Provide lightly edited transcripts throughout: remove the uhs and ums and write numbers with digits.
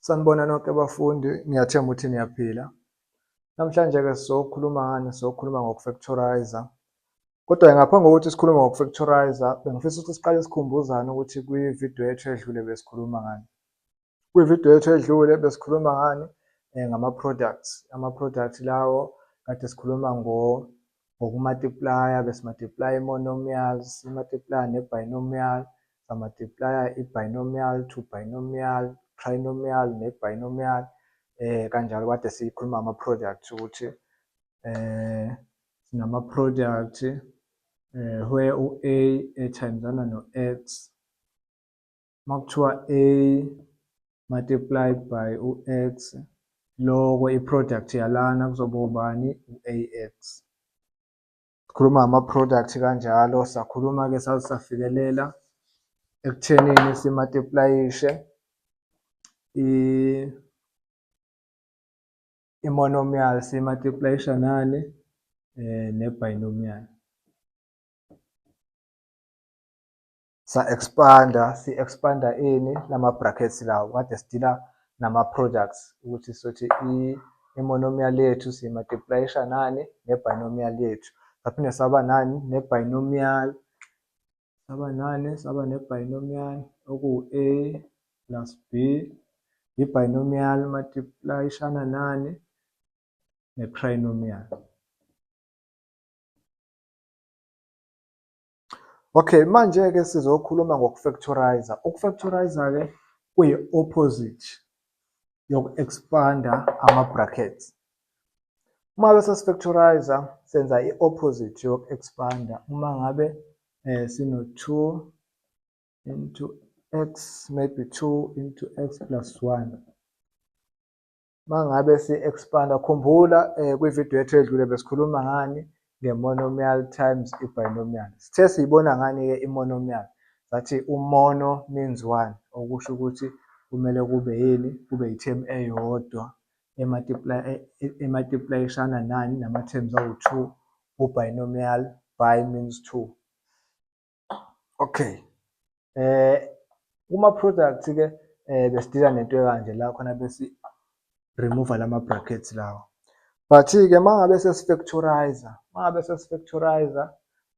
Sanibona nonke bafundi, ngiyathemba ukuthi niyaphila. Namhlanje-ke sizokhuluma ngani? Sizokhuluma ngoku-factorizer. Kodwa-ke ngaphambi kokuthi sikhulume ngoku-factorizer, bengifisa ukuthi siqale sikhumbuzane ukuthi kwividiyo yethu edlule besikhuluma ngani. Kwividiyo yethu edlule besikhuluma ngani? Ngama-products. Ama-products lawo kade sikhuluma ngokumultiplaya, besimultiplaya i-monomials, simultiplaya ne-binomial, samultiplaya i-binomial to binomial, trinomial ne-binomial, kanjalo kade sikhuluma ngama-products ukuthi sinama-product where u-A e-timesana no-X. Uma kuthiwa A multiplied by u-X, loko i-product yalana kuzoba ubani? U-AX. Sikhuluma ngama-product kanjalo, sakhuluma-ke saze safikelela ekuthenini simultiplayishe i-monomial, simultiplayisha nani? Ne-binomial. Sa-expanda, si-expanda ini? Lama brackets lawo kade sidila nama-products ukuthi sothi i-monomial yethu siyi-multiplyisha nani? Ne-binomial yethu. Saphinde saba nani? Ne-binomial. Saba nani? Saba ne-binomial okuwu-A plus B. I-binomial multiplyishana nani? Ne-trinomial. Okay, manje-ke sizokhuluma ngokufactorizer. Ukufactorizer-ke kuyi-opposite yoku-expanda ama-brackets. Uma bese sifactorizer senza i-opposite yoku-expanda. Uma ngabe sino-2 into x, maybe 2 into x plus 1. Mangabe si-expanda, khumbula kwividiyo yethu edlule besikhuluma ngani? Nge-monomial times i-binomial. Sithe siyibona ngani-ke i-monomial? Sathi u-mono means one, okusho ukuthi kumele kube yini? Kube i-term eyodwa e-multiply-ishana nani? Nama-terms awu-two. U-binomial, bi means two. Okay. Kuma-products ke besidila nento ekanje la khona besi remove lama brackets lawa. But ke mangabe sesifactorizer, mangabe sesifactorizer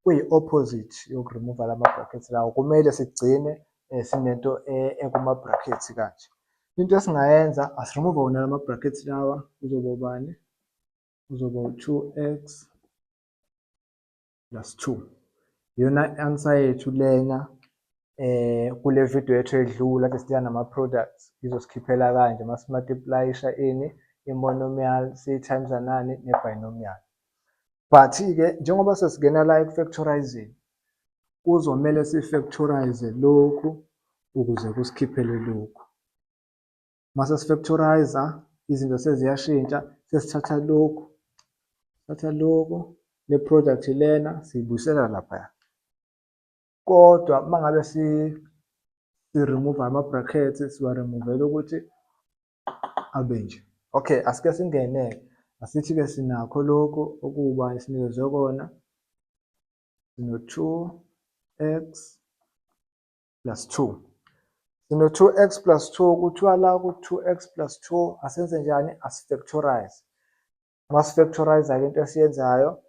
kuyi-opposite yokuremove lama brackets lawa. Kumele sigcine sinento ekuma brackets kanje. Into esingayenza asiremove wona lama brackets lawa, kuzoba ubani? Kuzoba u-2x plus 2. Iyona answer yethu lena kule video yethu edlula kade siya nama-products, izosikhiphela kanje masimultiplyisha ini? I-monomial siyi-times nani? Ne-binomial. But-ke njengoba sesingena la eku-factorizing, kuzomele si-factorize lokhu ukuze kusikhiphele lokhu. Mase sifactorizer izinto seziyashintsha, sesithatha lokhu, thatha lokhu, le product lena siyibuyisela laphaya. Kodwa uma ngabe si-remove ama-brackets, siwa-remove-ela ukuthi abe nje. Okay, asike singene-ke. Asithi-ke sinakho lokhu okuba esinikezwe kona. Sino-2x plus 2. Sino-2x plus 2, kuthiwa la ku-2x plus 2 asenze njani? Asifactorize. Uma sifactorize-ke into esiyenzayo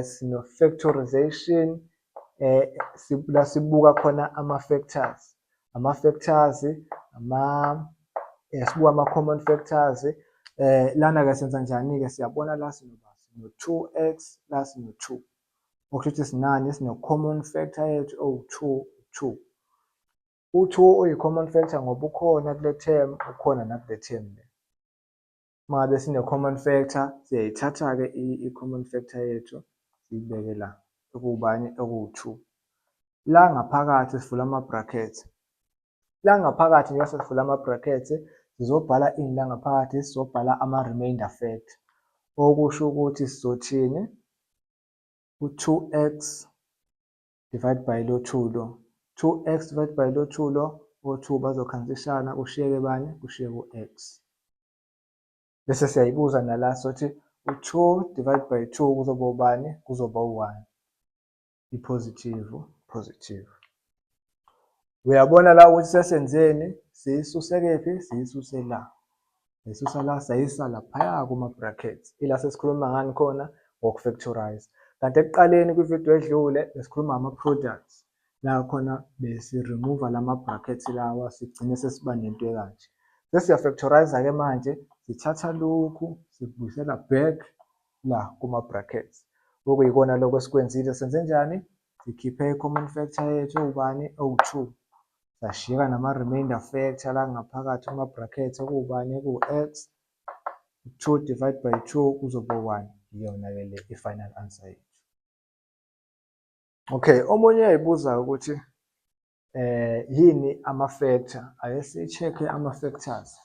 sino-factorization, la sibuka khona ama-factors. Ama-factors, ama sibuka ama-common factors. Lana-ke senza njani-ke? Siyabona la sino 2x, la sino 2. Okusho ukuthi sinani? Sino-common factor yethu owu-2, 2. U-2 uyi-common factor ngoba ukhona kule term, ukhona nakule term le. Uma ngabe sine-common factor, siyayithatha-ke i-common factor yethu siyibeke la, okuwubani? Okuwu-2. La ngaphakathi sivula ama-brackets. La ngaphakathi njengoba sesivula ama-brackets, sizobhala ini la ngaphakathi? Sizobhala ama-remainder factor. Okusho ukuthi sizothini? U-2x divide by lo 2 lo. 2x divide by lo 2 lo, o-2 bazokhansishana, kushiyeke bani? Kushiyeke u-x. Bese siyayibuza nala sothi u-2 divide by 2 kuzoba ubani? Kuzoba u-1. I-positive, positive. Uyabona la ukuthi sesenzeni? Siyisuse kephi? Siyisuse la. Sayisusa la, sayisa laphaya kuma-brackets. Ila sesikhuluma ngani khona? Ngoku-factorize. Kanti ekuqaleni kwividiyo edlule besikhuluma ngama-products. La khona besi-remove lama-brackets lawa sigcine sesiba nento ekanje. Sesiya-factorize-ke manje, sithatha lokhu sikubuyisela back la kuma-brackets. Okuyikona lokho esikwenzile. Senze njani? Sikhiphe i-common factor yethu ewubani? Ewu-2. Sashiyeka nama-remainder factor la ngaphakathi kuma-brackets okuwubani? Kuwu-x. 2 divide by 2 kuzoba 1. Iyona-ke le i-final answer yethu. Okay, omunye uyayibuza ukuthi yini ama-factor? Ake si-check-e ama-factors.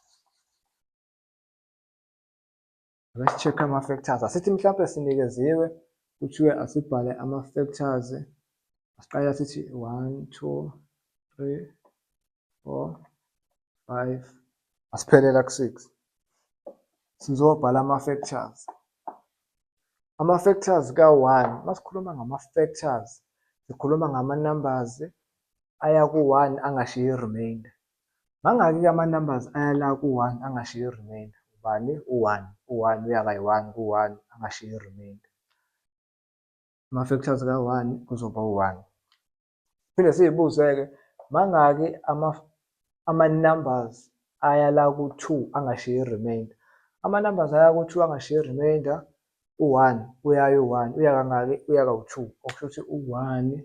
Ake si-check-e ama-factors. Asithi mhlawumpe sinikeziwe kuthiwe asibhale ama-factors. Asiqale sithi 1 2 3 4 5 asiphelela ku-6. Sizobhala ama-factors. Ama-factors ka-1, masikhuluma ngama-factors sikhuluma ngama-numbers aya ku-1 angashiyi i-remainder. Mangaki-ke ama-numbers aya la ku-1 angashiyi i-remainder? Ubani? U-1. U-1 uya kayi-1 ku-1 angashiyi i-remainder. Ama-factors ka-1 kuzoba u-1. Phinde siyibuze-ke mangaki ama-numbers aya la ku-2 angashiyi i-remainder? Ama-numbers aya ku-2 angashiyi i-remainder u-1 uyaya u-1 uya kangaki? Uya kawu-2. Okusho ukuthi u-1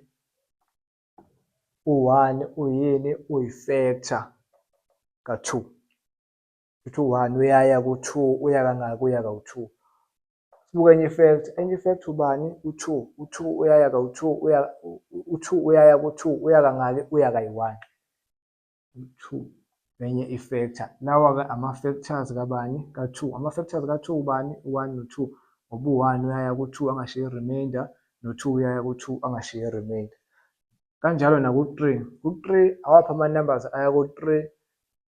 u-1 uyini? Uyi-factor ka-2. Ukuthi u-1 uyaya ku-2 uya kangaki? Uya kawu-2. Sibuke enye i-factor, enye i-factor ubani? U-2. U-2 uyaya kawu-2 uya u-2 uyaya ku-2 uya kangaki? Uya kayi-1. U-2 enye i-factor. Lawa-ke ama-factors kabani? Ka-2. Ama-factors ka-2 ubani? U-1 no-2. Ngoba u-1 uyaya ku-2 angashiyi i-remainder, no-2 uyaya ku-2 angashiyi i-remainder. Kanjalo naku-3. Ku-3 awaphi ama-numbers aya ku-3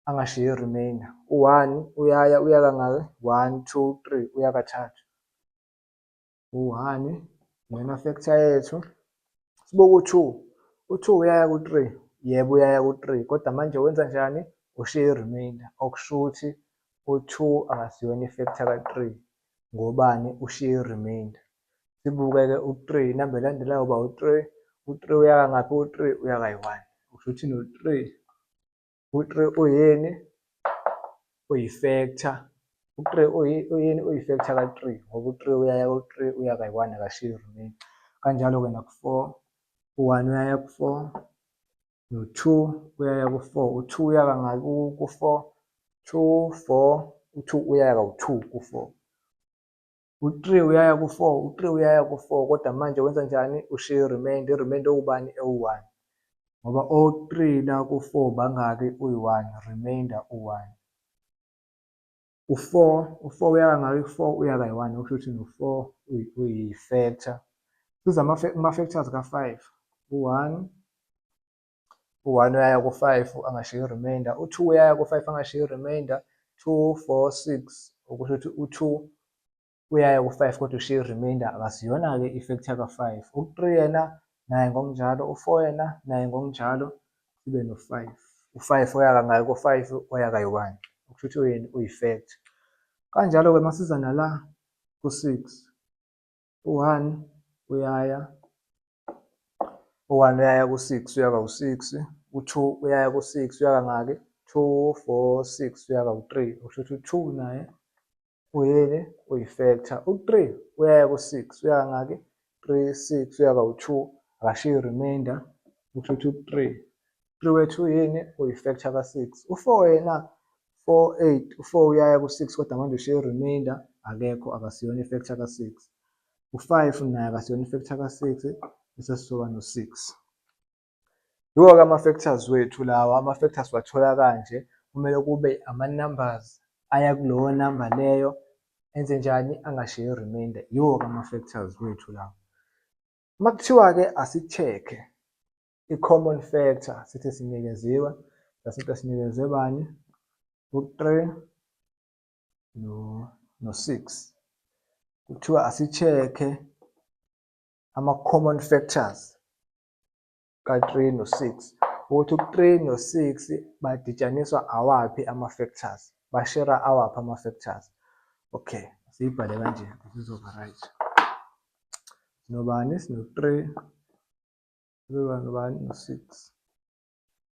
angashiyi i-remainder? U-1 uyaya uya kangaki? 1 2 3 uya kathathu. U-1 iyona factor yethu. Sibuke u-2. U-2 uyaya ku-3. Yebo uyaya ku-3 kodwa manje wenza njani? Ushiya i-remainder okusho ukuthi u-2 akasiyona i-factor ka-3 ngobani? Ushiya i-remainder. Sibuke-ke u-3, inamba elandelayo uba u-3. U-3 uya kangaphi? U-3 uya kayi-1. Kusho ukuthi no-3 u-3 uyini? Uyi-factor. U-3 uyini? Uyi-factor ka-3 ngoba u-3 uyaya ku-3 uya kayi-1 akashiyi i-remainder. Kanjalo-ke naku-4, u-1 uyaya ku-4 no-2 uyaya ku-4. U-2 uya kangaki ku-4? 2 4 u-2 uyaya kawu-2 ku-4. U-3 uyaya ku-4, u-3 uyaya ku-4 kodwa manje wenza njani? Ushiya i-remainder, i-remainder ewubani? Ewu-1. Ngoba o-3 la ku-4 bangaki? Uyi-1, remainder u-1. U-4, u-4 uya kangaki ku-4? Uya kayi-1, okusho ukuthi no-4 uyi-factor. Siza ama-factors ka-5. U-1, u-1 uyaya ku-5 angashiyi i-remainder, u-2 uyaya ku-5 angashiyi i-remainder, 2 4 6 okusho ukuthi u-2 uyaya ku-5 kodwa ushiya i-remainder akasiyona-ke i-factor ka-5. U-3 yena naye ngokunjalo, u-4 yena naye ngokunjalo, sibe no-5. U-5 oya kangaki ku-5? Oya kayi-1. Okusho ukuthi uyini? Uyi-factor. Kanjalo-ke masiza nala ku-6. U-1 uyaya u-1 uyaya ku-6 uya kawu-6, u-2 uyaya ku-6 uya kangaki? 2 4 6 uya kawu-3. Okusho ukuthi u-2 naye uyini? Uyi-factor. U-3 uyaya ku-6 uya kangaki? 3 6 uya kawu-2 akashiyi remainder okusho ukuthi u-3 3 wethu uyini? Uyi-factor ka-6. U-4 yena 4 8 u-4 uyaya ku-6 kodwa manje ushiye i-remainder akekho akasiyona i-factor ka-6. U-5 naye akasiyona i-factor ka-6 bese sizoba no-6. Yiwo-ke ama-factors wethu lawa, ama-factors wathola kanje kumele kube ama-numbers aya kulowo number leyo enze njani angashiyi i-remainder. Yiwo-ke ama-factors wethu lawa. Uma kuthiwa-ke asi-check-e i-common factor sithi sinikeziwe, sasinto sinikezwe bani? U-3 no-6. Kuthiwa asi-check-e ama-common factors ka-3 no-6. Ukuthi u-3 no-6 baditshaniswa awaphi ama-factors, bashera awaphi ama-factors. Okay, siyibhale kanje izoba right. Sinobani? Sino-3 sizoba nobani? No-6.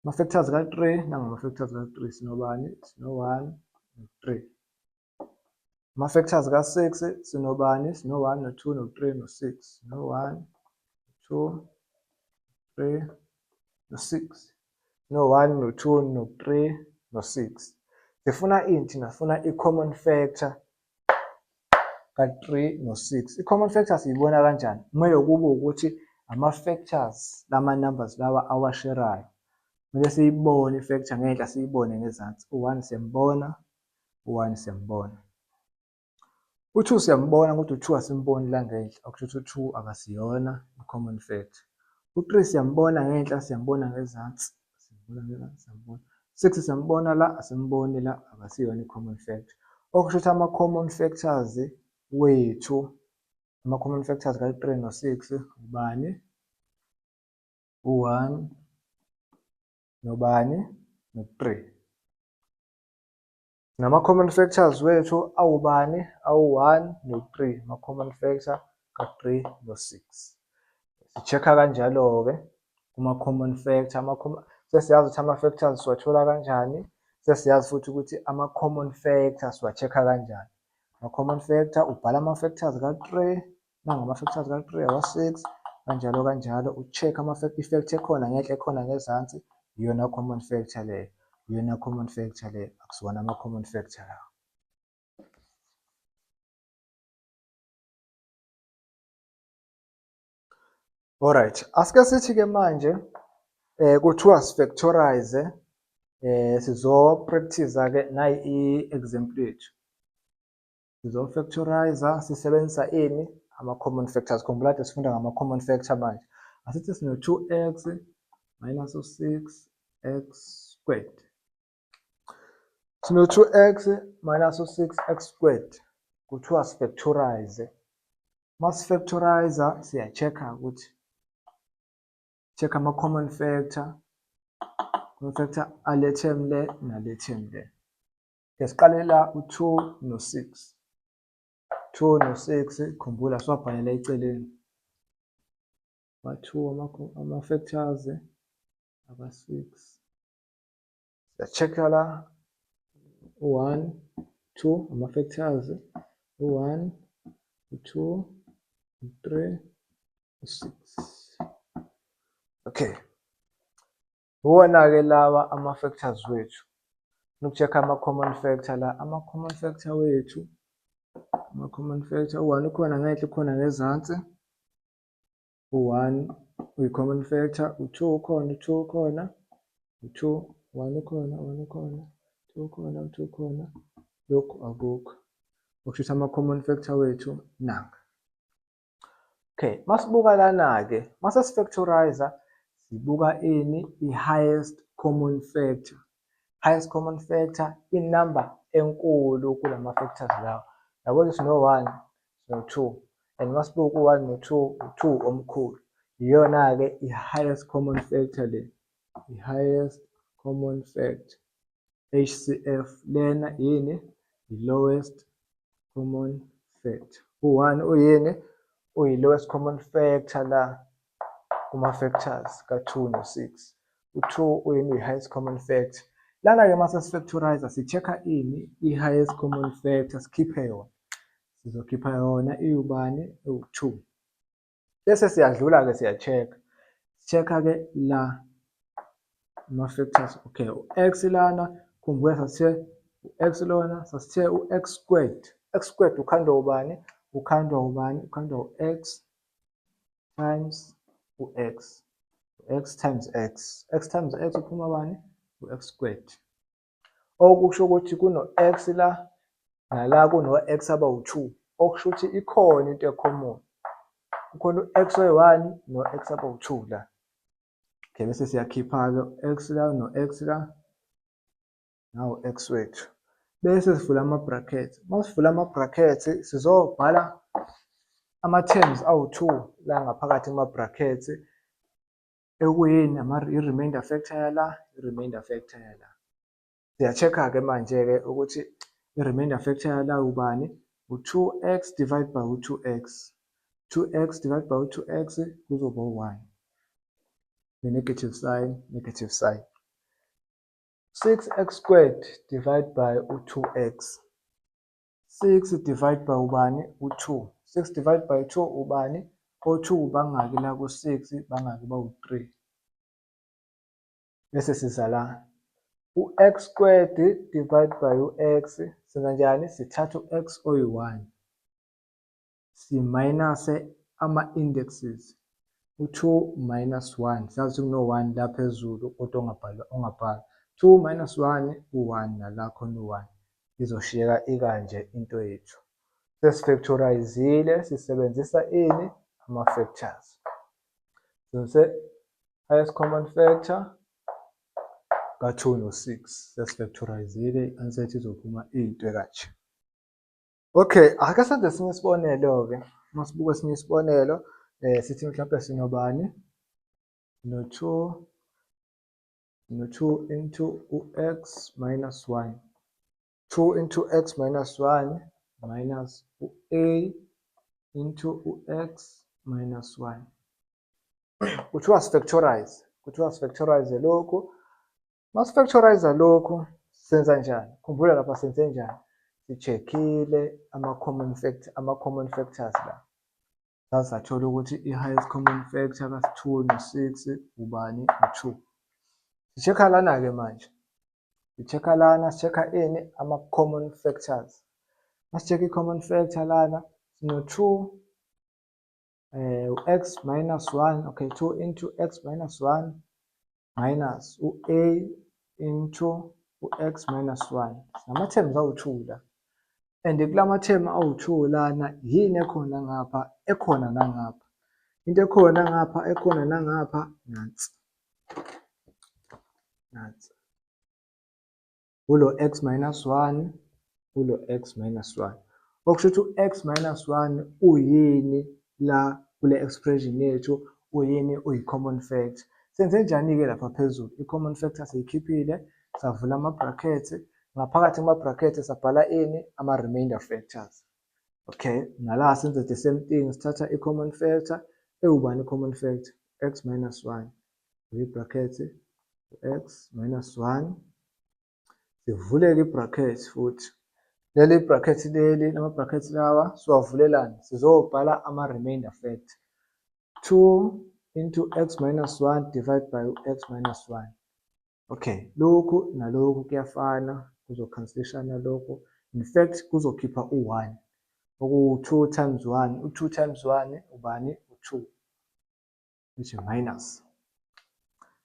Ama-factors ka-3 nangama-factors ka-3 sinobani? Sino-1 no-3. Ama-factors ka-6 sinobani? Sino-1 no-2 no-3 no-6. Sino-1, 2, 3 no-6. No-1 no-2 no-3 no-6. Sifuna ini thina? Sifuna i-common factor ka-3 no-6. I-common factor siyibona kanjani? Kumele kube ukuthi ama-factors lama-numbers lawa awasherayo. Kumele siyibone i-factor ngenhla siyibone ngezansi. U-1 siyambona, u-1 siyambona. U-2 siyambona kodwa u-2 asimboni la ngenhla, okusho ukuthi u-2 akasiyona i-common factor. U-3 siyambona ngenhla, siyambona ngezansi, siyambona ngezansi, siyambona. 6 siyambona la, asimboni la, akasiyona i-common factor. Okusho ukuthi ama-common factors wethu, ama-common factors ka-3 no-6 ubani? U-1 nobani? No-3. Nama-common factors wethu awubani? Awu-1 no-3, ama-common factor ka-3 no-6. Si-check-a kanjalo-ke kuma-common factor. Sesiyazi ukuthi ama-factors siwathola kanjani, sesiyazi futhi ukuthi ama-common factor siwa-check-a kanjani. Ama-common factor ubhala ama-factors ka-3 nangama-factors ka-3 awa-6 kanjalo kanjalo, u-check i-factor ekhona ngenhla ekhona ngezansi, iyona common factor leyo, iyona common factor leyo, akusiwona ama-common factor lawa. Alright, asike sithi-ke manje kuthiwa si-factorize, sizo-practice-a-ke nayi i-example yethu. Sizo-factorize sisebenzisa ini? Ama-common factors. Khumbula kade sifunda ngama-common factor manje. Asithi sino-2x minus u-6x squared. Sino-2x minus u-6x squared. Kuthiwa si-factorize. Uma si-factorize siya-check-a ukuthi check ama-common factor, common factor ale term le nale term le. Ke siqale la u-2 no-6. 2 no-6 khumbula siwabhalela eceleni. Wa-2 ama-factors aba-6. Siya-check-a la u-1, 2 ama-factors u-1, u-2, u-3, u-6. Okay. Iwona-ke lawa ama-factors wethu. Noku-check-a ama-common factor la, ama-common factor wethu, ama-common factor u-1 ukhona ngenhla ukhona ngezansi. U-1 uyi-common factor, u-2 ukhona, u-2 ukhona, u-2, 1 ukhona, 1 ukhona, 2 ukhona, u-2 ukhona, lokhu akukho. Okusho ukuthi ama-common factor wethu nanga. Okay, masibuka lana-ke, mase si-factorize sibuka ini? I-highest common factor. Highest common factor inamba enkulu kulama factors lawa. Yabo nje sino-1, sino-2 and masibuka u-1 no-2, u-2 omkhulu. Iyona-ke i-highest common factor le, i-highest common factor, HCF. Lena yini? I-lowest common factor. U-1 uyini? Uyi-lowest common factor la kuma-factors ka-2 no-6. U-2 uyini? Uyi-highest common factor. Lana-ke mase si-factorize si-check-a ini? I-highest common factor, sikhiphe yona. Sizokhipha yona iwubani? Iwu-2. Bese siyadlula-ke siya-check-a. Si-check-a-ke la ama-factors. Okay, u-x lana, khumbula sasithe u-x lona, sasithe u-x squared. X squared ukhandwa ubani? Ukhandwa ubani? Ukhandwa u-x times u-x. U-x times x. X times x uphuma bani? U-x squared. Okusho ukuthi kuno-x la nala kuno-x abawu-2, okusho ukuthi ikhona into e-common. Kukhona u-x oyi-1 no-x abawu-2 la. Okay, bese siyakhipha-ke x la no-x la, nawu x wethu. Bese sivula ama-brackets. Uma sivula ama-brackets sizobhala ama-terms awu-2 la ngaphakathi kuma-brackets. Ekuyini i-remainder factor yala, i-remainder factor yala. Siya-check-a-ke manje-ke ukuthi i-remainder factor yala ubani? U-2x divide by u-2x. 2x divide by u-2x kuzoba u-1. Ne-negative sign, negative sign. 6x squared divide by u-2x. 6 divide by ubani? U-2. 6 divide by 2 ubani? O-2 bangaki la ku-6? Bangaki? Bawu-3. Bese siza la. U-x squared divide by u-x, senza njani? Sithatha u-x oyi-1, simayinase ama-indexes, u-2 minus 1, siyazi ukuthi kuno-1 la phezulu kodwa ongabhalwa, ongabhalwa. 2 minus 1 u-1, nala khona u-1. Izoshiyeka ikanje into yethu. Sesifactorizile, sisebenzisa ini? Ama-factors. Sisebenzise highest common factor ka-2 no-6. Sesifactorizile, i-answer yethu izophuma iyinto ekanje. Okay, ake senze esinye isibonelo-ke. Uma sibuka esinye isibonelo, sithi mhlawumpe sinobani? No-2, no-2 into u-x minus 1. 2 into x minus 1 minus u-a into u-x minus 1. Kuthiwa sifactorize, kuthiwa sifactorize lokhu. Masifactorize lokhu senza njani? Khumbula lapha senze njani? Si-check-ile ama-common factor, ama-common factors la. Sasathola ukuthi i-highest common factor ka-2 no-6 ubani? U-2. Si-check-a lana-ke manje. Si-check-a lana, si-check-a ini? Ama-common factors. Masi-check-a i-common factor lana, sino-2 u-x minus 1, okay, 2 into x minus 1 minus u-a into u-x minus 1. Sinama-terms awu-2 la. And kulama term awu-2 lana, yini ekhona ngapha? Ekhona nangapha. Into ekhona ngapha, ekhona nangapha, nansi. Nansi. Kulo x minus 1, kulo x minus 1. Okusho ukuthi u-x minus 1 uyini la kule expression yethu? Uyini? Uyi-common factor. Senze njani-ke lapha phezulu? I-common factor siyikhiphile, savula ama-brackets, ngaphakathi kuma-brackets sabhala ini? Ama-remainder factors. Okay, nala senze the same thing, sithatha i-common factor, ewubani i-common factor? X minus 1, i-bracket, x minus 1, sivuleke i-bracket futhi. Leli bracket leli, lama bracket lawa siwavulelani? Sizobhala ama-remainder factor. 2 into x minus 1 divided by x minus 1. Okay, lokhu nalokhu kuyafana, kuzokhanselishana lokhu. In fact, kuzokhipha u-1. Okuwu-2 times 1. U-2 times 1 ubani? U-2. Which minus.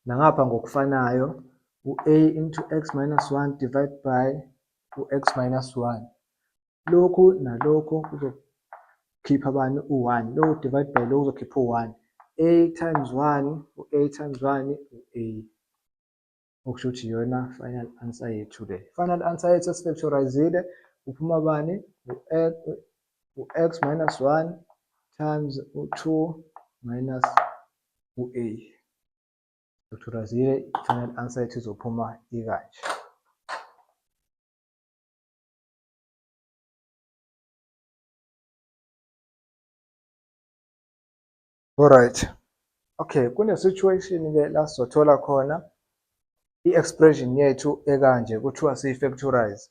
Nangapha ngokufanayo, u-a into x minus 1 divided by u-x minus 1. Lokhu nalokhu kuzokhipha bani? U-1. Lokhu divide by lokhu kuzokhipha u-1. A times 1, u-a times 1, u-a. Okusho ukuthi iyona final answer yethu le. Final answer yethu esifactorizile kuphuma bani? U-x minus 1 times u-2 minus u-a. Factorizile, final answer yethu izophuma ikanje. Alright. Okay, kune-situation-ke la sizothola khona i-expression yethu ekanje kuthiwa siyi-factorize.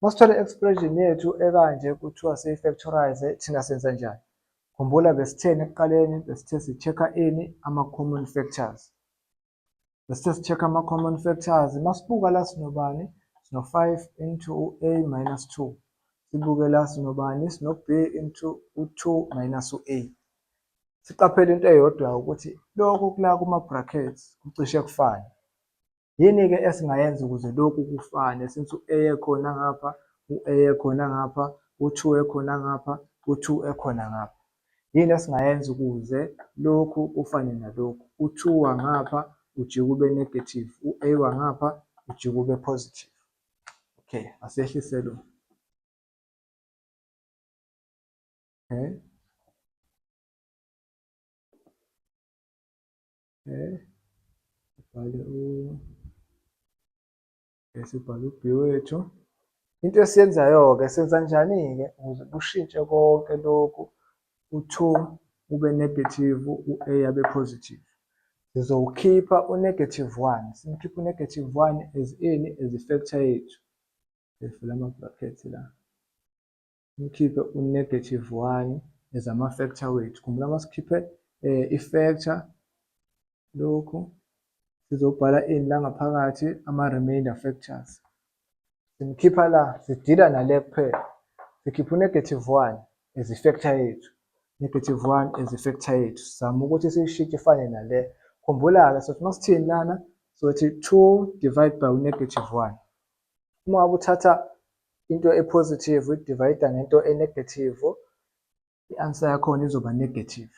Masithola i-expression yethu ekanje kuthiwa siyi-factorize, thina senza njani? Khumbula besitheni ekuqaleni? Besithe si-check-a ini? Ama-common factors. Besithe si-check-a ama-common factors. Masibuka la sinobani? Sino-5 into u-a minus 2. Sibuke la sinobani? Sino-b into u-2 minus u-a. Siqaphele into eyodwa ukuthi lokhu kula kuma-brackets kucishe kufane. Yini-ke esingayenza ukuze lokhu kufane since u-a ekhona ngapha, u-a ekhona ngapha, u-2 ekhona ngapha, u-2 ekhona ngapha? Yini esingayenza ukuze lokhu kufane nalokhu? U-2 wangapha ujike ube negative, u-a wangapha ujike ube positive. Okay, asehlise lo. Okay. Okay. Bhale u sibhale u-B wethu. Into esiyenzayo-ke, senza njani-ke ukuze kushintshe konke lokhu, u-2 ube negative, u-A abe positive? Sizowukhipha u-negative 1, simkhiphe u-negative 1 as ini? As i-factor yethu. Sivula ama-brackets la. Simkhiphe u-negative 1 as ama-factor wethu. Khumbula, uma sikhiphe i-factor, lokhu sizobhala ini la ngaphakathi? Ama-remainder factors. Simkhipha la, sidila nale kuphela. Sikhipha u-negative 1 as i-factor yethu. Negative 1 as i-factor yethu. Sizama ukuthi siyishintshe ifane nale. Khumbula-ke, sothi masithini lana? Sothi 2 divide by u-negative 1. Uma ngabe uthatha into e-positive uyi-divide ngento e-negative, i-answer yakhona izoba negative.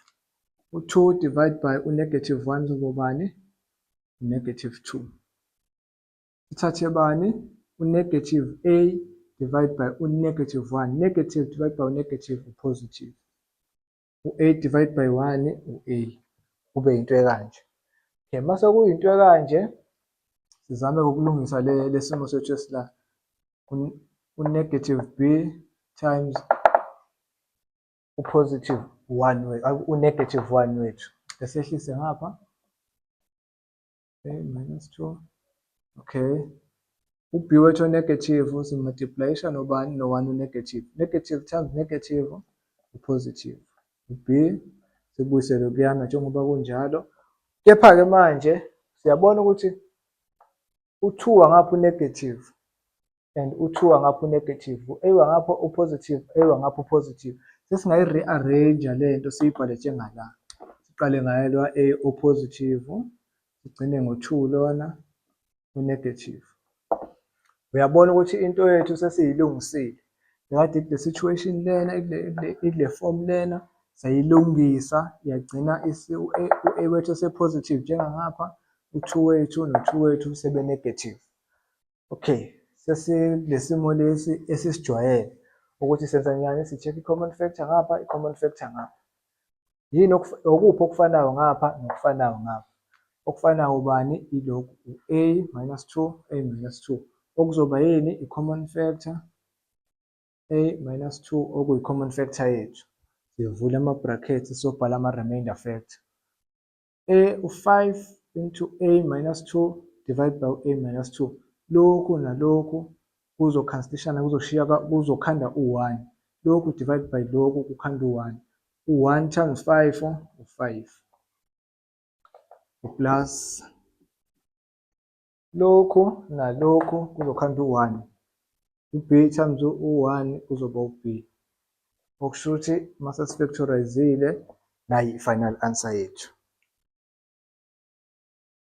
U-2 divide by u-negative 1 uzoba ubani? U-negative 2. Sithathe bani? U-negative a divide by u-negative 1. Negative divide by u-negative, u-positive. U-a divide by 1, u-a. Kube into ekanje. Okay, mase kuyinto ekanje, sizame ukulungisa le simo sethu esila. U-negative b times u-positive 1, u-negative 1 wethu. Esehlise ngapha. Okay, minus 2. Okay. U-b wethu o-negative simultiplyisha nobani? No-1 u-negative. Negative times negative, u-positive. U-b sibuyisele kuyana njengoba kunjalo. Kepha-ke manje siyabona ukuthi u-2 wangapha u-negative and u-2 wangapha u-negative, u-a wangapha u-positive, a wangapha u-positive. Sesingayi-rearrange le nto, siyibhale njengala. Siqale ngayo lo a o-positive, sigcine ngo-2 lona u-negative. Uyabona ukuthi into yethu sesiyilungisile. Kade kule situation lena, ikule form lena, sayilungisa yagcina u-A wethu ese-positive njengangapha, u-2 wethu no-2 wethu sebe-negative. Okay, sesikule simo lesi esisijwayele ukuthi senza njani? Si-check i-common factor ngapha, i-common factor ngapha. Yini okuphi okufanayo ngapha nokufanayo ngapha? Okufanayo ubani? Ilokhu, u-A minus 2, A minus 2. Okuzoba yini? I-common factor A minus 2, okuyi-common factor yethu. Sivule ama-brackets, sobhala ama-remainder factor. A u-5 into A minus 2 divide by A minus 2. Lokhu nalokhu kuzokhanselishana, kuzoshiya, kuzokhanda u-1. Lokhu divide by lokhu kukhanda u-1. U-1 times 5, u-5. Plus lokhu nalokhu kuzokhanda u-1. U-b times u-1 kuzoba u-b. Okusho ukuthi mase sifactorizile, nayi i-final answer yethu.